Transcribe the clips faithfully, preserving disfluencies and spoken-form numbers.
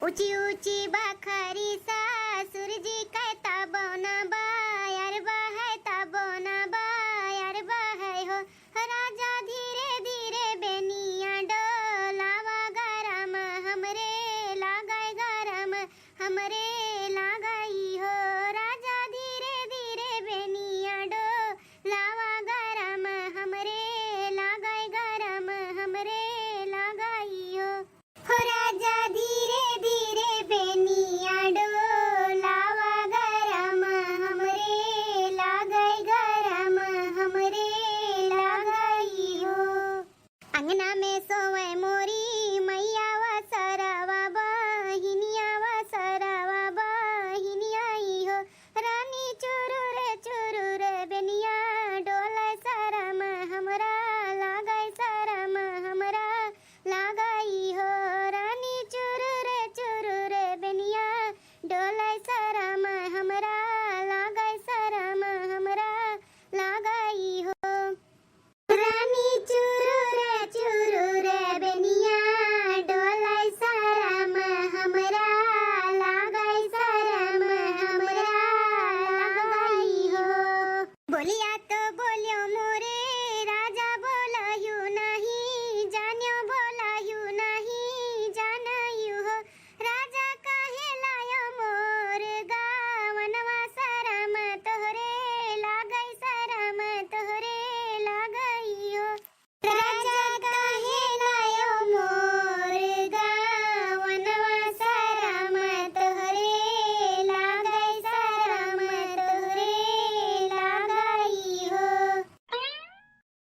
ऊँची ऊँची बखरी सासुर जी के तबो न बायर बहै, तबो न बायर बहै हो। राजा धीरे धीरे बेनिया डोलावा, गरम हमरे लागै, गरम हमरे लागै हो। राजा धीरे धीरे बेनिया डोलावा, गरम हमरे लागै, गरम हमरे लागै हो। हो राजा धीरे धीरे बेनिया डोलावा, गरम हमरे लागै, गरम हमरे लागै हो। अंगना में सोवै मोरी मैया वा सरवा बहिनिया, वा सरवा बहिनिया ई हो। रानी चुरुर चुरुर बेनिया डोलै, सरम हमरा लागै, सरम हमरा लागै हो। रानी चुरुर चुरुर बेनिया डोलै, सरम हमरा लागै, सरम हमरा लागै हो। रानी चुरुर चुरुर बेनिया डोलै, सरम हमरा लागै, सरम हमरा लागै हो। बोलिया तो बोल्यो मोरे राजा, बोलयु नहीं जान्यो, बोलयु नहीं जानयु हो। राजा काहे लायो मोर गावनवा, सरम तोहरे लागै, सरम तोहरे लागै हो। राजा काहे लायो मोर गावनवा, सरम तोहरे लागै, सरम तोहरे लागै हो।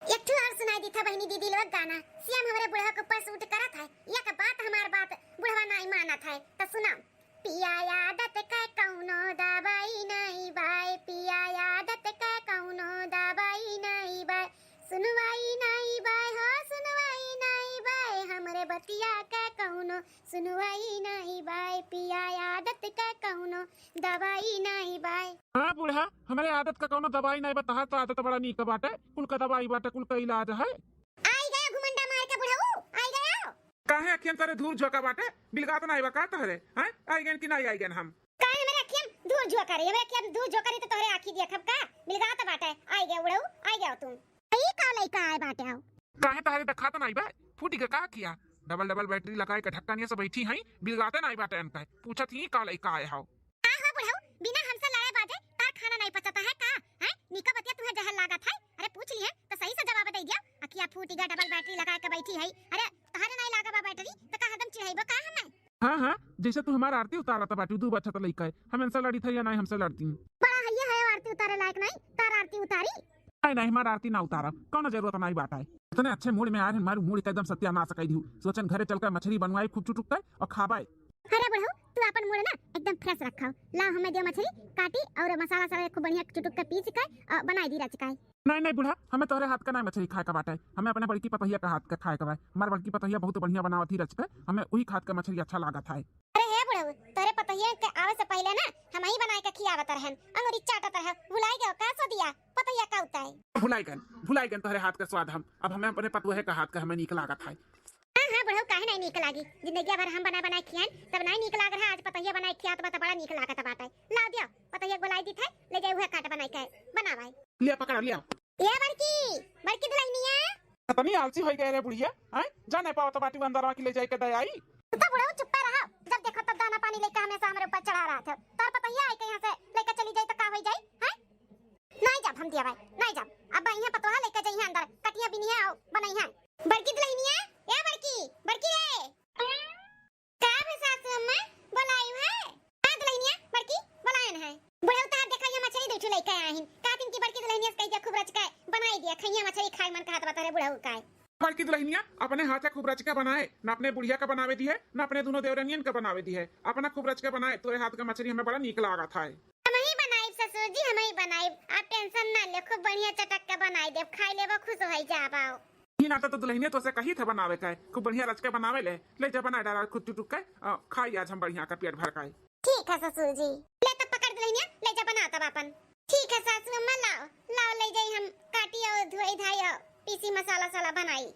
एक ठो और सुनाई देत है बहिनी दीदी लोग गाना। सेम हमरे बुढ़वा के ऊपर सूट करत है। एक बात हमार बात बुढ़वा नाई मानत है, तो सुनाओ। पिया आदत के कौनो दवाई नाई बाय, पिया आदत के कौनो दवाई नाई बाय। सुनवाई नाई बाय हो, सुनवाई नाई बाय, हमरे बतिया के कौनो सुनवाई नाई बाय, पिया आदत के कौनो दवाई नाई बाय। हाँ बूढ़ा, हमरे आदत का कौनो दवाई नाई बा, तहार तो आदत बड़ा नीक बाटे, कुल का दवाई बाटे, कुल का इलाज है। आई गया घुमंडा मार के बुढ़ऊ, आई गया। काहे अखियन तरे धूर झोंका बाटे, बिलगात नाई बा का तोहरे, हैं? आई गयन कि नाई आई गयन हम? काहे हमरे अखियन धूर झोंका रही, हमरे अखियन धूर झोंका रही तो तोहरे आँखी देखब का? बिलगात बाटे, आई गया उड़ऊ, आई गया तू। ई का लइका आए बाटे हो? काहे तहरे देखात नाई बा? फूटी के का किया? डबल डबल बैटरी लगाए के ढक्कनिया से बैठी हई, बिलगाते नाई बाटे अनका। पूछत ही का लइका आए हो? का हो बुढ़ऊ, बिना हमसे लड़े बाजे तार खाना नाई पचता है का? हैं? निको बतिया तुहे जहर लागत है? अरे पूछ लिहे तो सही से जवाब दे दिया। अखिया फूटी गा, डबल बैटरी लगाए के बैठी है। अरे तहरे नाई लागा बा बैटरी तो का हरदम चिढ़ाइबो का हमें? हाँ, हाँ, जैसे तू हमार आरती उतारत बाटू, दू बच्चा तो लइका है, हम इनसे लड़ी थे या नाई हमसे लड़ती। बड़ा है ये है आरती उतारे लायक नाई, तार आरती उतारी। नाई, नाई, हमार आरती ना उतारा, कौनो जरूरत नाई बाटा है। इतने अच्छे मूड में आ रहे, हमार मूड का एकदम सत्यानाश कर दिहू। सोचन घरे चल कर मछली बनवाए, खूब चुटुक कर और खाबाए। अरे बुढ़ऊ, तू अपन मूड ना एकदम फ्रेश रखा। लाओ हमें दियो मछली काटी और मसाला साला खूब बढ़िया चुटुक कर पीस कर और बनाई दी रच कर। नहीं, नहीं बूढ़ा, हमें तोहरे हाथ का नहीं मछली खाए का बाटे, हमें अपने बड़की पतोहिया का हाथ का खाए का बा। हमार बड़की पतोहिया बहुत बढ़िया बनावत ही रच के, हमें वही हाथ का मछली अच्छा लागत है। अरे हे बुढ़ऊ, तोहरे पतोहिया के आवे से पहले ना हम ही बनाए के खियावत रहन, अंगुरी चाटत रहे, भुलाई गयो का सदिया पतोहिया का उताई? भुलाई गन, भुलाई गन तोहरे हाथ का स्वाद हम, अब हमें अपने पतोहे का हाथ का हमें नीक लागत है। हाँ, हाँ बुढ़ऊ, काहे नहीं नीक लागी, जिंदगी भर हम बनाए बनाए खियान, तब नहीं नीक लाग रहा, आज पतोहिया बनाए खियात बा तो बड़ा नीक लागत बाटे। लाओ दियो, पतोहिया बोलाई दी थे, ले जाए उहे काट बनाए के बनावाई। लिया पकड़ा, लिया। ए बड़की, बड़की दुल्हनिया। इतनी आलसी होई गए रे बुढ़िया, हैं? जा नहीं पावत बाटी अंदरवा की ले जाए के दे आई। तू तो बुढ़ऊ चुप्पा रहा, जब देखो तब दाना पानी लेके हमेशा हमरे ऊपर चढ़ा रहा थे। तार पतोहिया आई के यहाँ से लेके चली जाई तो का होई जाई, हैं? नहीं जाब हम दिया भाई, नहीं जाब। अब यहाँ पतोहा लेके जाई है अंदर, कटिया बिनिया और बनाई है। बड़की दुल्हनिया, ए बड़की, बड़की रे। का भे सासू अम्मा, बोलायु है? हाँ दुल्हनिया, बड़की, बोलायन है। बुढ़ऊ तहार देखा ये मछली दू ठो लइका आहिन। का दिन की बड़की दुल्हनिया से कह दिया खूब रच के बनाई दिया, खइया मछली खाए मन कहत बा तोहरे बुढ़ऊ का। बड़की दुल्हनिया, अपने हाथ से खूब रच के बनाए, ना अपने बुढ़िया का बनावे दी है, ना अपने दोनों देवरनियन का बनावे दी है। अपना खूब रच के बनाए, तोरे हाथ का मछली हमें बड़ा नीक लागत है। हम ही बनाइब ससुर जी, हम ही बनाइब। आप tension ना ले, खूब बढ़िया चटक के बनाई देब, खाई लेबो, खुश होई जाबो। ई नाते तो दुल्हनिया तोसे कही थे बनावे का है, खूब बढ़िया रच के बनावे ले, ले जा बनाए डाला खुद चुटुक के, अ, खाई आज हम बढ़िया का पेट भर के। ठीक है ससुर जी। ले तब पकड़ दुल्हनिया, ले जा बना तब आपन। ठीक है सासू अम्मा, लाओ, लाओ ले जाई हम काटी और धोई धाई और पीसी मसाला साला बनाई।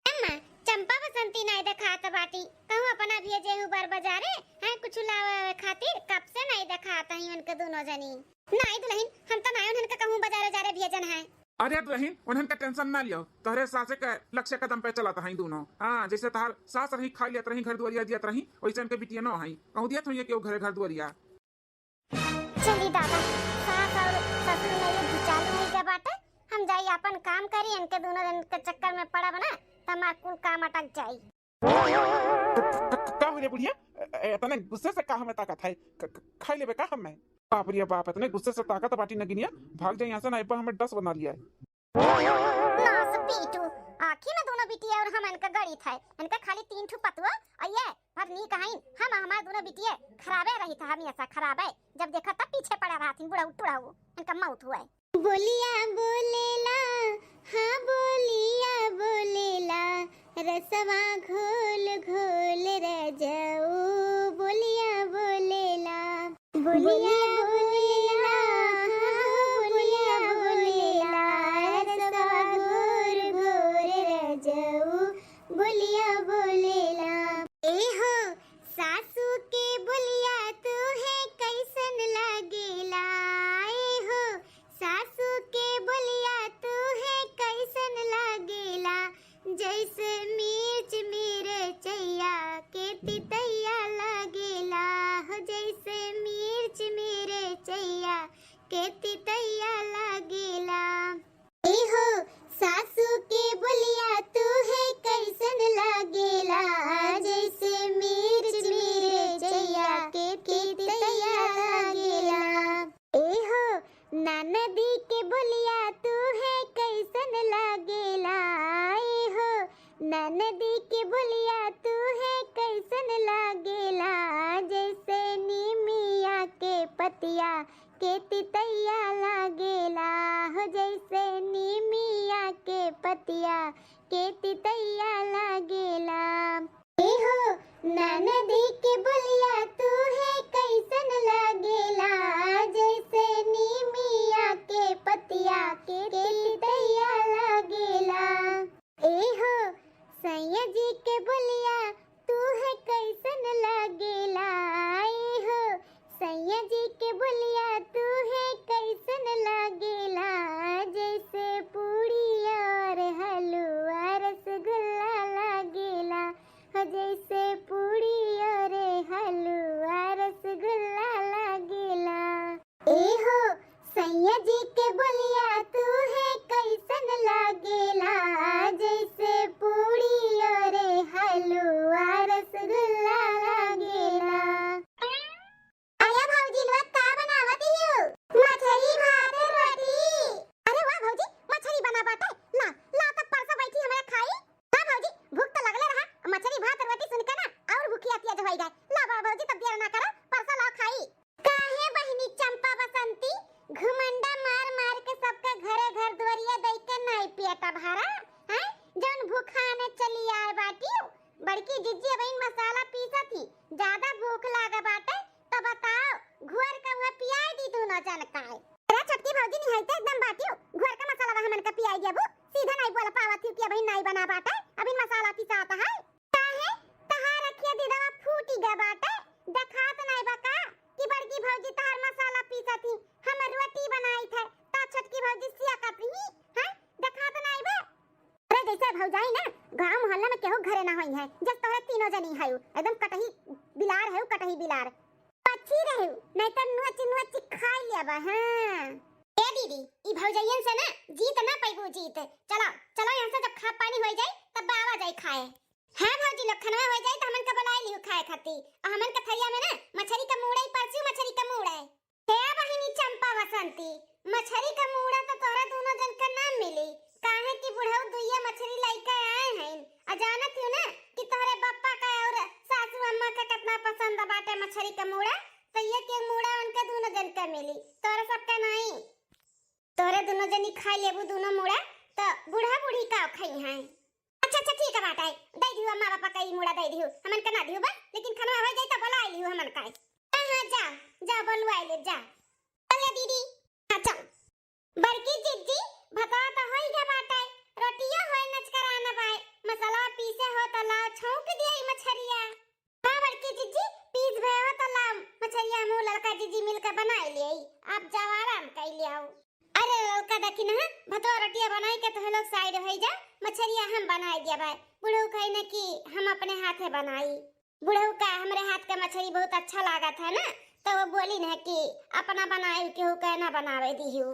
अम्मा, चंपा बसंती नाई देखात बाटी, कहूँ अपना भेजे हूँ बर बजारे, हैं, कुछ लावे खातिर, कब से नाई देखात हई उनके दुनो जनी। नाई दुलहिन, हम त नाई उन्हन के कहूँ बजारे उजारे भेजन है। अरे दुलहिन, उन्हन के tension ना लियो, तोहरे सासे के लक्ष्य कदम पे चलत हई दुनो। हाँ, जैसे तहार सास रही, खाई लेत रही, घर दुआरिया दियत रही, वैसे उनके बिटिया न हई, कहूँ दियत होइए केहू घरे घर दुआरिया। चली दादा, सास और ससुर में युद्ध चालू होइ गया बाटे। हम जाई आपन काम करी, इनके दुनो जन के चक्कर में पड़ब ना, त हमार कुल काम अटक जाई। क-, क-, क-, का हो रे बुढ़िया? ए-, ए-, इतने गुस्से से का हमें ताकत है? क-, क-, खाई लेबे का हमें? बाप रे बाप, इतने गुस्से से ताकत बाटी नगिनिया, भाग जाई यहाँ से, ना एक बार हमें डस बना लिया है। नास पीटू, आखी में दुनो बिटिया और हम इनका गणित है, इनका खाली तीन ठू पतुआ, और ये भर नीक हईन, हम हमार दुनो बिटिया खराबे रही था, हमेशा खराबे, जब देखा तब पीछे पड़ा रहथिन, बुढ़ऊ टुढ़ऊ, इनका मौत हुआ है। बोलिया बोलेला, हाँ बोलिया बोलेला, रसवा घोल घोल रजऊ, बोलिया बोलेला। बोलिया बोलेला, हाँ बोलिया बोलेला, रसवा घोर घोर रजऊ, बोलिया बोलेला। ए हो, सासू के बोलिया तू है कैसन लागेला, ए हो, सासू के बोलिया तू है कैसन लागेला, जैसे मिर्च मिरचैया के तितैया लागेला हो, जैसे मिर्च मिरचैया के तितैया लागेला। ए हो, सासू के बोलिया तू है कैसन लागेला, जैसे मिर्च मिरचैया के तितैया लागेला। ए हो, ननदी के बोलिया तू है कैसन लागेला, ए हो, ननदी के बोलिया तू है कैसन लागेला, जैसे नीमिया के पतिया के तितैया लागेला हो, जैसे नीमिया के पतिया के तितैया लागेला। ए हो, ननदी के बोलिया तू है कैसन लागेला, जैसे नीमिया के पतिया के तितैया लागेला। ए हो, सैया जी के बोलिया तू है कैसन लागेला, ए हो, सैया जी के बोलिया तू है कैसन लागेला, जैसे पूड़ी और हलवा रसगुल्ला लागेला, हो जैसे पूड़ी और हलवा रसगुल्ला लागेला। ए हो, सैया जी के बोलिया तू है कैसन लागेला, जैसे पूड़ी और हलवा रसगुल्ला लागेला। अरे भौजी लोग, का बनावत हियो? मछरी भात रोटी। अरे वाह भौजी, मछरी बना बाटे। ला, ला तब परसा बैठी हमरा खाई। हाँ भौजी, भूख तो लगले रहा, मछरी भात रोटी सुन के ना और भूखिया तेज होई गए। ला बा भौजी, तब देर ना करो, परसा लाओ खाई। काहे बहिनी चंपा बसंती, घुमंडा मार मार के सबके घरे घर दुआरिया दई के नाई पेट भरा, हैं? जौन भूखाने चली आए बाटी, बड़की जिज्जी अबहिन मसाला पीसत ही, ज्यादा भूख लागे बाटे, त बताओ, घुअर के उहे पियाई दी दुनो जन काए। अरे छोटकी भौजी निहाइते एकदम बाटियो, घुअर के मसाला हमन के पियाई देबू, सीधा नाई बोल पावत हियो कि अबहिन नाई बना बाटे, अबहिन मसाला पिसात है। काहे? तहार अखिया दिदवा फूटी गए बाटे, देखात नाई बा का कि बड़की भौजी तहार मसाला पीसत ही, हम रोटी बनाई थे, ता छोटकी भौजी सिया कत ही, हैं? देखात नाई बा। अरे जैसे भौजाई ना, गाँव मोहल्ला में केहू घरे ना होई है, जस तोहरे तीनों जनी है, एकदम कटही बिलार है, कटही बिलार। पक्षी रहे, नहीं तो नोच नोच खाई लेबा, हाँ। ए दीदी, ई भौजैयन से ना जीत ना पैबू जीत। चलो, चलो यहाँ से, जब खा पानी होई जाए तब आवा जाए खाए। हाँ भौजी लोग, खनवा होई जाए तो हमन का बुलाई लिहू खाए खाती। और हमन का थरिया में ना मछरी का मूड़ा ही परसू, मछरी का मूड़ा है। हे बहिनी चंपा बसंती, मछरी का मूड़ा तो तोहरा दोनों जन का ना मिली, काहे कि बुढ़ऊ दुइया मछरी लइके आए हैं। आ जानत हियो ना कि तोहरे बप्पा का और सासू अम्मा का कितना पसंद बाटे मछरी का मूड़ा, तो ये के मूड़ा उनके दोनों जन का मिली, तोहरे सबका नहीं। तोहरे दोनों जनी खा लेबू दोनों मूड़ा, तो बूढ़ा बूढ़ी का खाई हैं। अच्छा, अच्छा, ठीक है बाटे, दे दियो अम्मा पापा का ई मूड़ा दे दियो, हमन का ना दियो बा, लेकिन खनवा हो जाई तो बुला लियो हमन का। हाँ, हाँ, जा, जा, बुलवा ले, जा। चले दीदी, हाँ, चल। बड़की जिज्जी, भतवा तो होई गया बाटे, रोटियो होए नचकराना बाय, मसलवा पीसे हो त लाओ छौंक दिया ई मछरिया। हाँ बड़की जिज्जी, पीस भए हो त लाओ मछरिया, हमहू ललका जिज्जी मिलके बनाई लियाई। आप जाओ आराम कइ लियाओ। अरे ललका देखी ना, भतवा रोटिया बनाई के तोहे लोग side होइ जा, मछरिया हम बनाई दिया भाई। बुढ़ऊ कही न कि हम अपने हाथे बनाई। बुढ़ऊ का हमरे हाथ के मछरी बहुत अच्छा लागत है ना, तो वो बोली न कि अपना बनाए केहू के ना बनावे दिहू।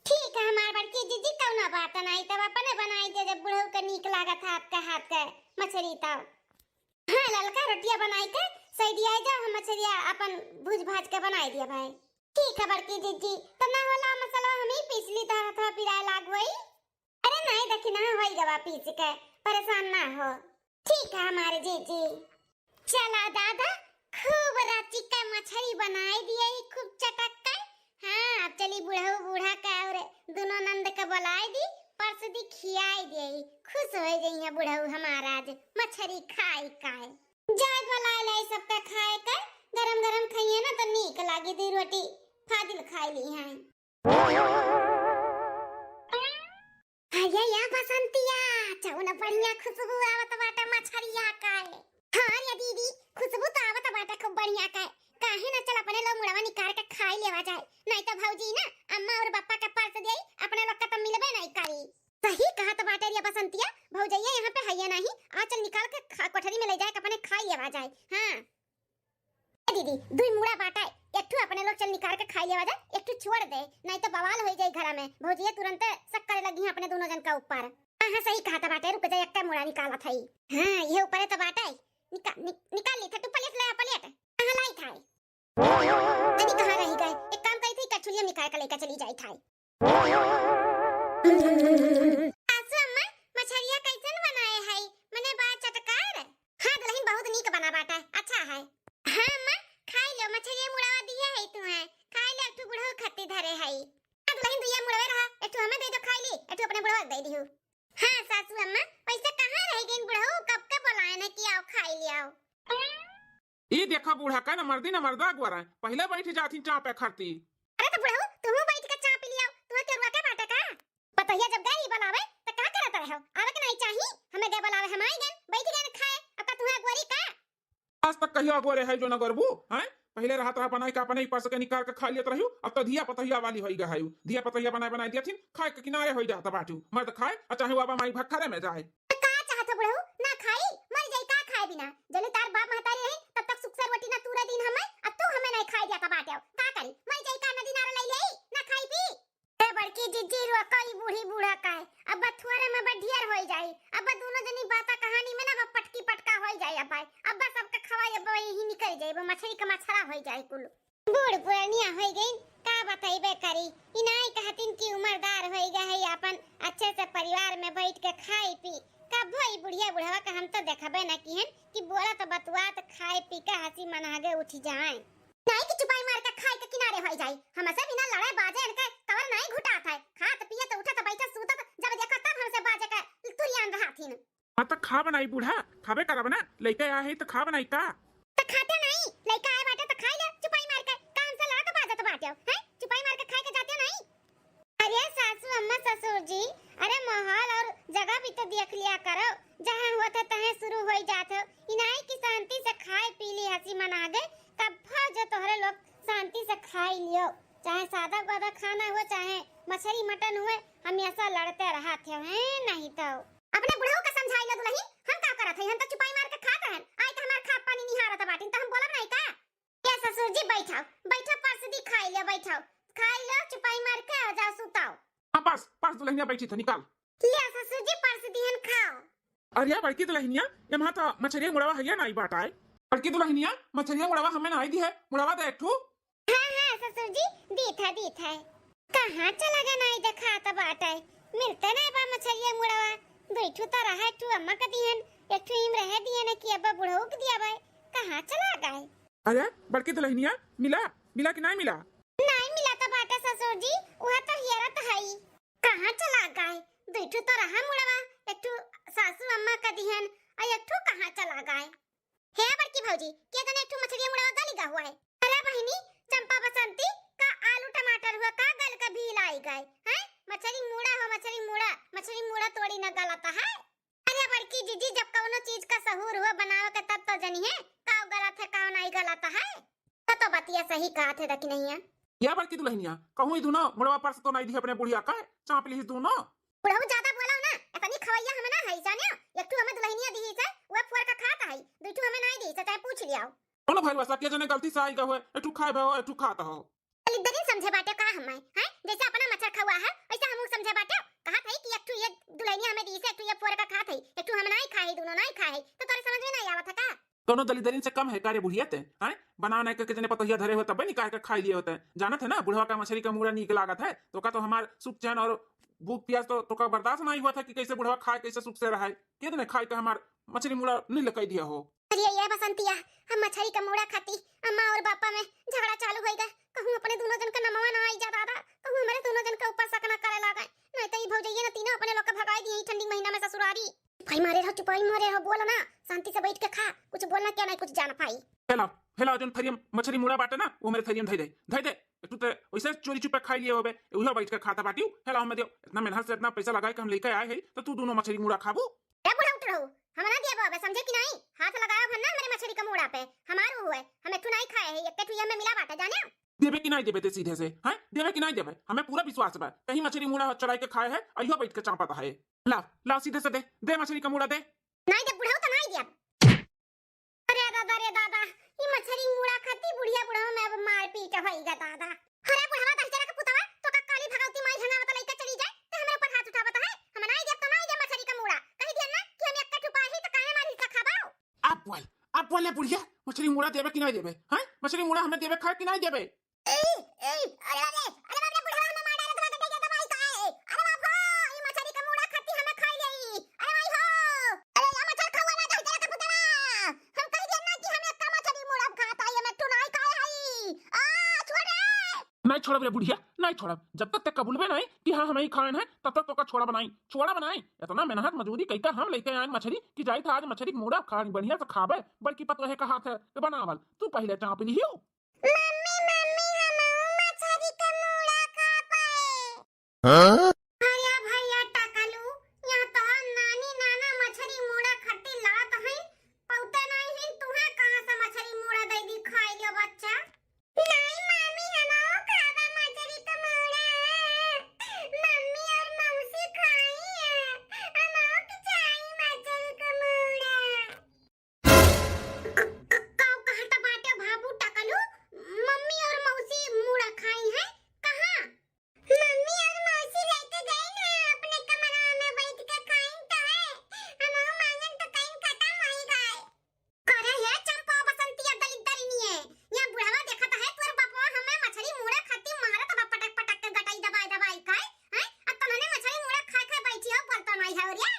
ठीक है हमार बड़की जिज्जी, कौनो बात नहीं, तब अपने बनाई दे जब बुढ़ऊ के नीक लागत है आपके हाथ के मछरी तब। हाँ ललका रोटिया बनाई के सही दिया जाओ, हम मछरिया अपन भूज भाज के बनाई दिया भाई। ठीक है बड़की जिज्जी, तो ना होला मसलवा हम ही पीस ली, तो हथवा पिराए लाग होई। अरे नहीं देखी ना, होई गवा पीस के, परेशान ना हो। ठीक है हमारे जीजी। चला दादा, खूब रचिका मछरी बनाई दिया ही, खूब चटक्का। हाँ, अब चली बुढ़ऊ बूढ़ा का और दोनों नंद का बुलाई दी, परस दी खियाई दिया ही। खुश हो जाइए बुढ़ऊ हमारा आज मछरी खाई काए। जाए बुलाए लाई सबका खाए का, गरम गरम खाइए ना तो नीक लागी, दी रोटी फादिल खाई ली हैं। अरे या बसंतिया, जौन बढ़िया खुशबू आवत बाटे मछरिया का। हाँ रे दीदी, खुशबू तो आवत बाटे खूब बढ़िया का। काहे ना चल अपने लोग मुड़वा निकाल के खाई लेवा जाए, नहीं तो भौजी ना अम्मा और बप्पा के परस देई, अपने लोग का तो मिलबे नहीं करी। सही कहत बाटे रे बसंतिया, भौजैया यहाँ पे हइये नहीं, आ चल निकाल के खा-, कोठरी में ले जाए के अपने खाई लेवा जाए। हाँ। ए दीदी, दुई मुड़ा बाटे, एक ठू अपने लोग चल निकाल के खाई लेवा जाए, एक ठू छोड़ दे, नहीं तो बवाल होई जाई घरा में। भौजिया तुरंते शक करे लगी हैं अपने दोनों जन का ऊपर। हाँ, हाँ, सही कहत बाटे, रुक जा, एक मुड़ा निकालत हई। हाँ, ये ऊपरे तो बाटे, निका-, नि-, निकाल ली था तू, plate ले आ, plate। कहाँ लाई था? तनी कहाँ रही गए? एक काम करी थी, कछुलिया निकाल के लेके चली जाई था। सासू अम्मा, मछरिया कैसन बनाए हई? मने बा चटकार? हाँ दुल्हन, बहुत नीक बना बाटा, अच्छा है। हाँ अम्मा, खाई लो, मछरिया मुड़वा दिए है तुम्हें, खाई लो, एक ठू बुढ़ऊ खत्ती धरे है। हाँ दुल्हन, दुइया मुड़वे रहा, एक ठू हमें दे दो, खाई ली, एक ठू अपने बुढ़वा के दे दिहू। हाँ सासू अम्मा, वैसे कहाँ रह गई बुढ़ऊ, कब के बुलाए न कि आओ खाई ले आओ। ई देखा बूढ़ा का न मर्दी न मर्दा अगुआ रहे, पहिले बैठ जाथिन चापे खरती। अरे तो बुढ़ऊ, तुहू बैठ के चाप लियाओ, तुहे केरुआ के बाटे का? पतोहिया जब गई बोलावे, त का करत रहो? आवे के नहीं चाही? हमें गए बोलावे, हम आई गन, बैठ गन खाए, अब का तुहे अगुआरी का? आज तक कहिया अगुआरे है जो न गरबू, हैं? पहिले रहत रहा बनाई के अपने ही परस के निकाल के खा लेत रहियो, अब तो धिया पतोहिया वाली होई गए है। धिया पतोहिया बनाए बनाए दिया थिन, खाए के किनारे होई जात बाटू। मर्द खाए, आ चाहे बाबा माई भखरे में जाए। त का चाहत हो बुढ़ऊ? ना खाई, मर जाई, का खाए बिना? जले तार बाप महतारी रही, तब तक सुख से रोटी ना तूरे दिन हमें, अब तू हमें नहीं खाए दिया त बाटे। का करी? मर जाई का नदी नारा लई लेई? ना खाई पी? ए बड़की जिज्जी रोको ई बूढ़ी बूढ़ा का है। अब बथुआरे में बा ढेर होई जाई। अब बा दोनों जनी बाता कहानी में ना बा पटकी पटका होई जाई। अब बा, अब बा सबके खवाई, अब बा यही निकल जाई, बा मछरी के मछरा होई जाई कुल। बूढ़ पुरनिया होई गई, का बतइबे करी। इनाई कहतिन कि उमरदार होई गए है, अपन अच्छे से परिवार में बैठ के खाई पी। कबो ई बुढ़िया बुढ़वा के हम तो देखबे न किहन कि बोलत बतुआत खाए पी के हंसी मनागे उठ जाए। नाई कि चुपाई मार के खाए के किनारे होई जाई। हमसे बिना लड़े बाजे इनके कवर नाई घुटात है। खात पियत उठत बैठत सूतत जब देखा तब हमसे बाजे के तुरियान रहथिन। हाँ, त खा बनाई बूढ़ा, खाबे करब ना, लइका आए है त खा बनाई का? त खाते नहीं, लइका आए बाटे त खाई ले, चुपाई मार के, का हमसे लड़त बाजत बाटे, हैं? चुपाई मार के खाए के जाते नहीं? अरे सासू अम्मा ससुर जी, अरे माहौल और जगह भी तो देख लिया करो, जहाँ होत है तहें शुरू होई जात हो। इनाई की शांति से खाए पी ली, हंसी मनागे, कब जो तोहरे लोग शांति से खाई लियो, चाहे सादा गोदा खाना हो, चाहे मछरी मटन हुए, हमेशा लड़ते रहत हो, हैं? नहीं तो अपने बुढ़ऊ का समझाई लो दुल्हन, हम का करत हई, हम तो चुपाई मार के खात रहन, आई तो हमार खात पानी निहारत बाटिन, तो हम बोलब नहीं का? ए ससुर जी बैठाओ, बैठो परस दी खाई लो, बैठाओ, खाई लो चुपाई मार के और जाओ सुताओ। हाँ परस, परस दुल्हनिया बैठी थे, निकाल। ले ससुर जी परस दिहन खाओ। अरे बड़की दुल्हनिया, ये महा तो मछरिया मुड़वा हइया नाई बाटा है। बड़की दुल्हनिया, मछरिया मुड़वा हमें नाई दी है, मुड़वा दे एक ठू। हाँ, हाँ, ससुर जी, दीत है, दीत है। कहाँ चला गए नाई देखात बाटे? मिलते नाई बा मछरिया मुड़वा। दुई ठू तो रहा, एक ठू अम्मा के दिहन, एक ठू इम रहे दिहन कि अब्बा बुढ़ऊ के दिया बाय। कहाँ चला गए? अरे, बड़की दुल्हनिया, मिला, मिला कि नाई मिला? नाई मिला तो बाटे ससुर जी, वह तो हियरत हई। कहाँ चला गए? दुई ठू तो रहा मुड़वा, एक ठू सासू अम्मा के दिहन, और एक ठू कहाँ चला गए? हे बड़की भौजी, के जने एक ठो मछरिया मुड़वा गली गा हुआ है। अरे बहिनी, चंपा बसंती, का आलू टमाटर हुआ, का गल का भील आई गए, हैं? मछरी मुड़ा हो, मछरी मुड़ा, मछरी मुड़ा तोड़ी न गलत है। अरे बड़की या सही कहत है दखिनहिया। या बड़की दुलहिनिया, कहूँ ई दूनो मुड़वा परस तो नाई दिहे अपने बुढ़िया का, चाँप लिहिस दूनो। बुढ़ऊ ज्यादा बोलो ना, इतनी खवैया हम ना है जाने। एक ठू हमें दुलहिनिया दिहिस है, वह फोर का खात है, दुई ठू हमें नाई दिहिस है, चाहे पूछ लियाओ। कौनो भाई वसा के जने गलती से आई गए, एक ठू खाए भे हो, एक ठू खात हो। दलिद्दरिन समझे बाटे का हमें, हैं? जैसे अपना मच्छर खवा है, वैसे हमहू समझे बाटे। कहा था कि एक ठू ये दुलहिनिया हमें दिहिस है, एक ठू ये फोर का खात है, एक ठू हम नाई खाए, दूनो नाई खाए, तो तोरे समझ में नाई आवत है का? कौनो दलिद्दरिन से कम है का रे बुढ़िया ते, हैं? बना नाई करके जने पतोहिया धरे हो तबे निकाल के खाई लिए होते। जानत है ना, बुढ़वा का मछरी का मूड़ा नीक लागत है, तो का तो हमार सुख चैन और भूख प्यास तो, तो का बर्दाश्त नाई हुआ था कि कैसे बुढ़वा खाए, कैसे सुख से रहे। के देने खाए के हमार मछरी मूड़ा नहीं लकाई दिया हो। अरे ये बसंतिया, हम मछरी का मूड़ा खाती अम्मा और बापा में झगड़ा चालू होइगा। कहूँ अपने दूनो जन का नमवा ना आई जा दादा, कहूँ हमारे दूनो जन का ऊपर शक ना करे लागे, नहीं तो ई भौजैया ना तीनों अपने लोग का भगाई दिए ई ठंडी महीना में ससुरारी। चुपाई मारे रहो, चुपाई मारे रहो, बोलो ना, शांति से बैठ के खा, कुछ बोलना क्या नहीं, कुछ जान पाई। हेला, हेला, जोन थरियम मछरी मूड़ा बाटे ना, वो मेरे थरियम धई दे, धई दे। तू ते वैसे चोरी चुपे खाई लिए होबे, उहे बैठ के खाता बाटियो। हेला, हमें दियो, इतना मेहनत से इतना पैसा लगाए के हम लेके आए हैं, तो तू दूनो मछरी मूड़ा खाबू? ए बुढ़ा उठ रहो, हम ना दिया बाबे, समझे कि नहीं? हाथ लगाया भर ना हमारे मछरी का मूड़ा पे, हमार हुए, हम एक ठू नहीं खाए हैं, एक ठू ये में मिला बाटे, जाने? देबे कि नहीं देबे ते सीधे से, हैं? देबे कि नहीं देबे? हमें पूरा विश्वास बा, कहीं मछरी मूड़ा चुराई के खाए है, अइहो बैठ के चापत है। लाओ, लाओ सीधे से दे, दे मछरी का मूड़ा दे। नहीं दे बुढ़ऊ तो नहीं दिया। अरे दादा रे दादा, ई मछरी मूड़ा खाती बुढ़िया बुढ़ऊ में अब मारपीट होइगा दादा। अरे बुढ़वा दहिजरा के पुतवा, तो का काली भगवती माई हंगावत लइका चली जाए, ते हमरे ऊपर हाथ उठावत है? हम नाई देब तो नाई देब मछरी का मूड़ा। कही दिया ना कि हम एक ठुपा ही तो काहे मारी का खाबो? अब बोल, अब बोल ले बुढ़िया, मछरी मूड़ा देबे कि नाई देबे? हैं? मछरी मूड़ा हमें देबे खाए कि नाई देबे? ए, ए, अरे बाप रे, अरे बाप रे, बुढ़वा हमें मार डाले, तुम्हारे बेटे के दवाई का है? अरे बाप हो, ई मछरी का मूड़ा खाती हमें खाई लेई। अरे भाई हो, अरे या मच्छर खावा ना, दहिजरा के पुतवा। हम कही दिया ना कि हम एक मछरी मूड़ा खाता, ये में तू नाई खाए हई। आ, छोड़ रे। नहीं छोड़ब रे बुढ़िया, नहीं छोड़ब। जब तक ते कबूलबे नहीं कि हाँ, हमें ही खाएन है, तब तक तोका छोड़ब नहीं, छोड़ब नहीं। इतना मेहनत मजूरी कइका हम लेके आएन मछरी कि जाई था आज मछरी के मूड़ा खा, बढ़िया से खाबे। बड़की पतोहे का हाथ है बनावल, तू पहले चाप लिहियो। मम्मी, मम्मी, हमहू मछरी के मूड़ा खा पाए। हाँ? भैया, भैया, टकलू, यहाँ तोहार नानी नाना मछरी मूड़ा खट्टी लड़त हईन, पौते नहीं हईन, तुहे कहाँ से मछरी मूड़ा दे दी खाए लियो बच्चा? नहीं मामी, हमहू खाबा मछरी के मूड़ा। मम्मी और मौसी खाई है, हमहू के चाही मछरी के मूड़ा। क-, क-, काऊ कहत बाटे बाबू टकलू, मम्मी और मौसी मूड़ा खाई हैं? कहाँ? मम्मी और मौसी लेके गई ना अपने कमरा में बैठ के खाइन तो है, हमहू मांगन तो कहीं खत्म होई गए। करे हे चंपा बसंतिया दलिद्दरिनिये, यहाँ बुढ़वा देखत है तोर बपवा हमें मछरी मूड़ा खाती मारत बा पटक पटक के गटाई दबाई दबाई खाए, हैं? अब तमने मछरी मूड़ा खाए खाए बैठी हो, बोलता नहीं है और ये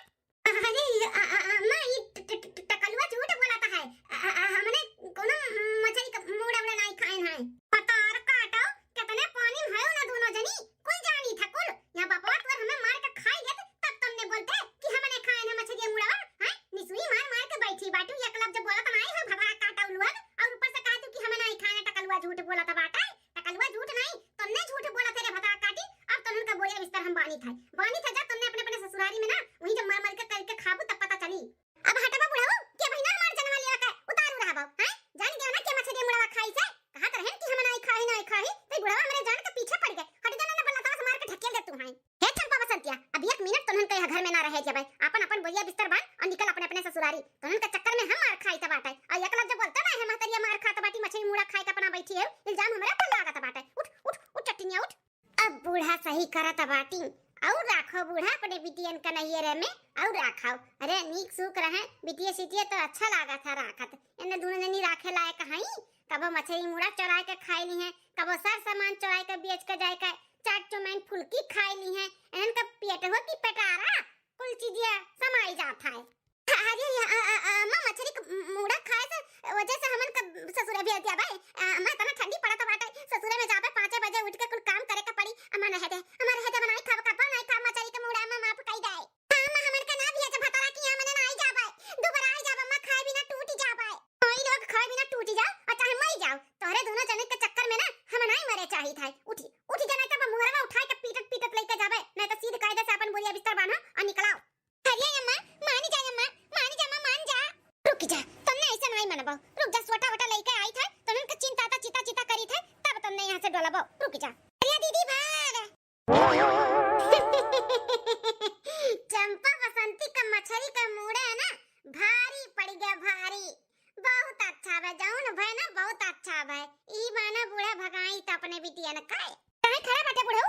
अरे, अ, अ, अ, अम्मा, ई ट-, ट-, ट-, टकलुआ झूठ बोलत है। अ, अ, अ, हमने कोनो मछरी क मूड़ा उड़ा नाई खाएन है। पतार काटो, कितने पानी में हयो ना दोनों जनी, कुल जानी था कुल। यहाँ बपवा तोर हमें मार के खाई लेत, तब तुमने बोलते कि हमने खाएन है मछरी मुड़वा, हैं? निसुई मार मार के बैठी बाटू, एक लफ्ज बोलत नाई है, भतार काटो लुअन, और ऊपर से कहतू कि हम नाई खाएन, टकलुआ झूठ बोलत बाटे। टकलुआ झूठ नहीं, तुमने झूठ बोला तेरे भतार काटी। अब तुमन का बोरिया बिस्तर हम बानी था, बानी था जा तुमने अपने अपने ससुरारी में ना, वहीं जब मर मर के करके खाबू तब पता चली। अब हटबा बुढ़ऊ, के बहिना हमार जनवा लेवा के उतारू रहबो, हैं? जान गया ना के मछरी मुड़वा खाई से, कहत रहन कि हम नाई खाई, नाई खाई, तो बुढ़वा हमरे जान के पीछे पड़ गए। हट जाना ना बल्ला तास मार के ढकेल दे तू हैं। हे चंपा बसंतिया, अब एक मिनट तुमन के यहाँ घर में ना रहे जबे, अपन अपन बोरिया बिस्तर बांध और निकल अपने अपने ससुरारी। तुमन के चक्कर में हम मार खाई त बाटे, और एक लफ्ज बोलते ना है महतरिया मार खात बाटी, मछरी मुड़ा खाए के अपना बैठी है, इल्जाम हमरे पर लागत बाटे। उठ, उठ, उठ चट्टिनिया उठ। अब बूढ़ा सही करत बाटी। और राखो बूढ़ा अपने बिटियन का नैहरे में, और राखो। अरे नीक सूख रहे, बिटिया सिटिया तो अच्छा लागा था राखत। इन्हें दोनों जनी राखे लायक हई, कबो मछरी मुड़ा चुराए के खाई ली है, कबो सर सामान चुराए के बेच के जाए के चाट चौमिन फुल्की खाई ली है। इन्हन का पेट हो कि पेटारा, कुल चीजिया समाई जात है। अरे, अ, अ, अ, अम्मा, मछरी क मूड़ा खाए से वजह से हमन क ससुरे भेज दिया भाई। अ, अम्मा, इतना ठंडी पड़त बाटे, ससुरे में जाबे पाँचे बजे उठ के कुल काम करे के पड़ी। अम्मा, रहे दे, अम्मा, रहे दे, बनाई खाब, कब्बो नहीं खाब मछरी क मूड़ा, अम्मा, माफ कई दे। हाँ, अम्मा, हमन के ना भेज भतारा की, हमन नहीं जाबे, दोबारा आई जाब, अम्मा, खाए बिना टूट जाबे। कोई लोग खाए बिना टूट जाओ और चाहे मर जाओ, तोहरे दोनों जने के चक्कर में ना हम नहीं मरे चाहिए था। उठी, उठी जाना तब मुहरवा उठाए के पीटत पीटत लेके जाबे, नहीं तो सीध कायदे से अपन बोरिया बिस्तर बांधो और निकलाओ। अरे अम्मा, मानी जा अम्मा, मानी जा अम्मा, मान जा। रुक जा, तुमने ऐसे नहीं मनबो। रुक जा, सोटा वोटा लेके आई था, तुमन के चिंता था, चिता चिता करी था। जा। अरे दीदी भाग। चंपा बसंती का मछरी का मूड़ा है ना, भारी पड़ गया, भारी। बहुत अच्छा भय, जौन भय ना, बहुत अच्छा भय। ई माना बूढ़ा भगाई त अपने बिटिया न खाए। काहे खड़ा बाटे बुढ़ऊ?